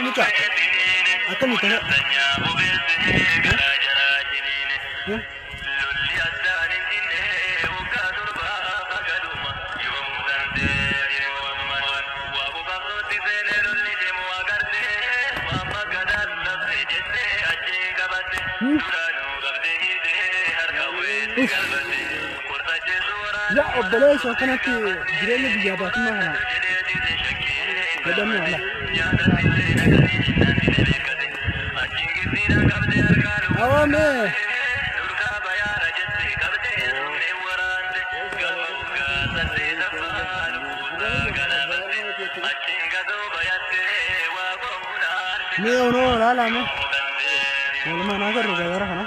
Mucaa akkamii kana? Yaa obboleessa, akkanatti jireenya biyyaa baatummaa kana jedhamni ala. Awwaamee. Mee onoo ilaalaa mee. Walumaan agarru gara kana.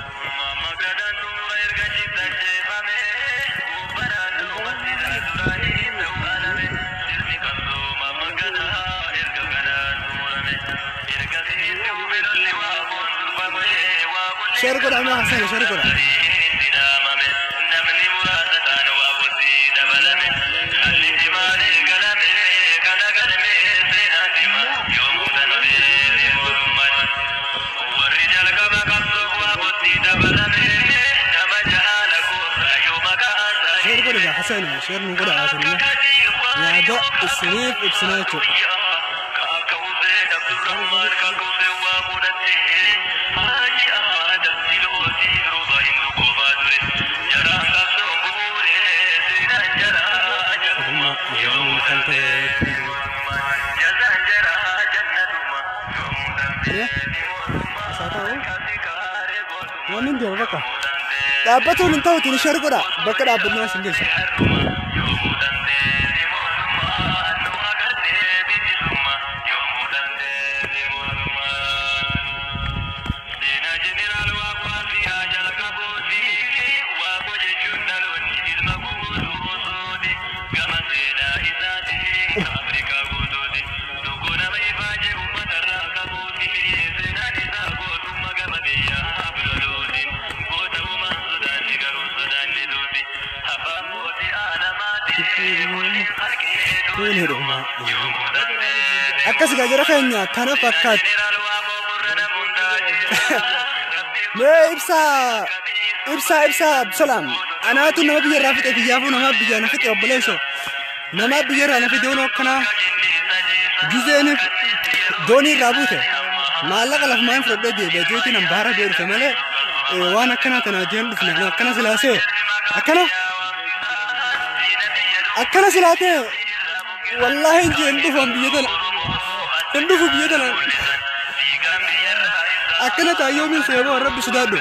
Share godhaa mee Hasan, share godhaa. Share godhaa Hasan, share nu godhaa Hasan. Yaada isiniif ibsinaa jechuudha. Kan ta'e. Isaa ta'u waan hin deemu bakka. Dhaabbatuun hin ta'utiin share godhaa, bakka dhaabbannaa isin geessu. Akkas egaa jara keenya kana fakkaatti. Mee ibsaa ibsaa ibsaa Abdusalaam, anaatu nama biyya irraa fixe, biyyaafuu nama biyya na fixe, obboleessoo nama biyya irraa na fixe. Hunoo akkanaa gizeeniif doonii irraa buute maallaqa lafumaan fudhadhee deebi'e jeetiin hambaara bee dhufe malee waan akkanaa tanaa jeen dhufne. Akkana silaasee akkana akkana silaatee wallaahi hin jeen dhufan, biyya tana hin dhufu, biyya tana akkana taayyoomiin seeboo. Rabbi sodaadhu.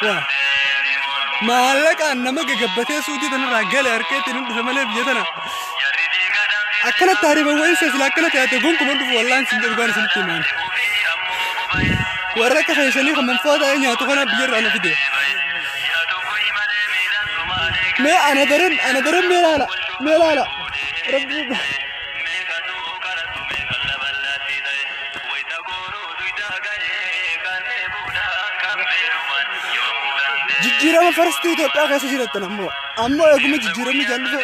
Waa maallaqaan nama gagabbatee suutii tanarraa gale harkeetti hin dhufe malee biyya tana akkana taariba wayii sila akkana taate gonkumaa dhufu. Wallaan sin jedhu, gaan isinitti himaan, warra akka keessanii kan manfaa ta'ee nyaatu kana biyya irraa na fide. Mee ana daran, ana daran, mee laala, mee laala, rabbi. Jijjiirama farstii Itoophiyaa keessa jirattan ammoo eeguma jijjiiramni jaan dhufe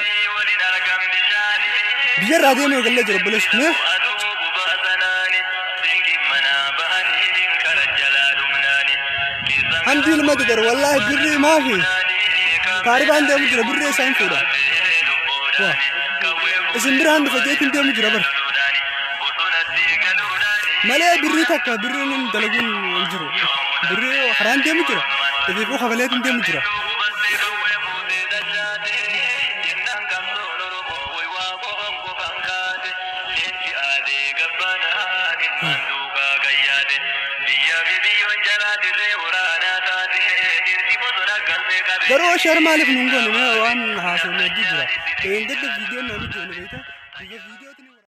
biyya irraa deemee eegallee jira, obboleessu mee. Hamdii ilma didar, wallaahi birrii maafi taaribaan deemu jira, birrii isaan fuudha. Waa isin biraan dhufe jeetiin deemu jira bar malee birrii takka birriin hin dalaguun hin jiru. Birrii karaan deemu jira, ifiifuu kafaleetiin deemu jira. Garuu share maaliif nun goone? Mee waan haasofne hedduu jira. Dheengadda viidiyoon naan hojjenne beektaa? Bifa viidiyootiin.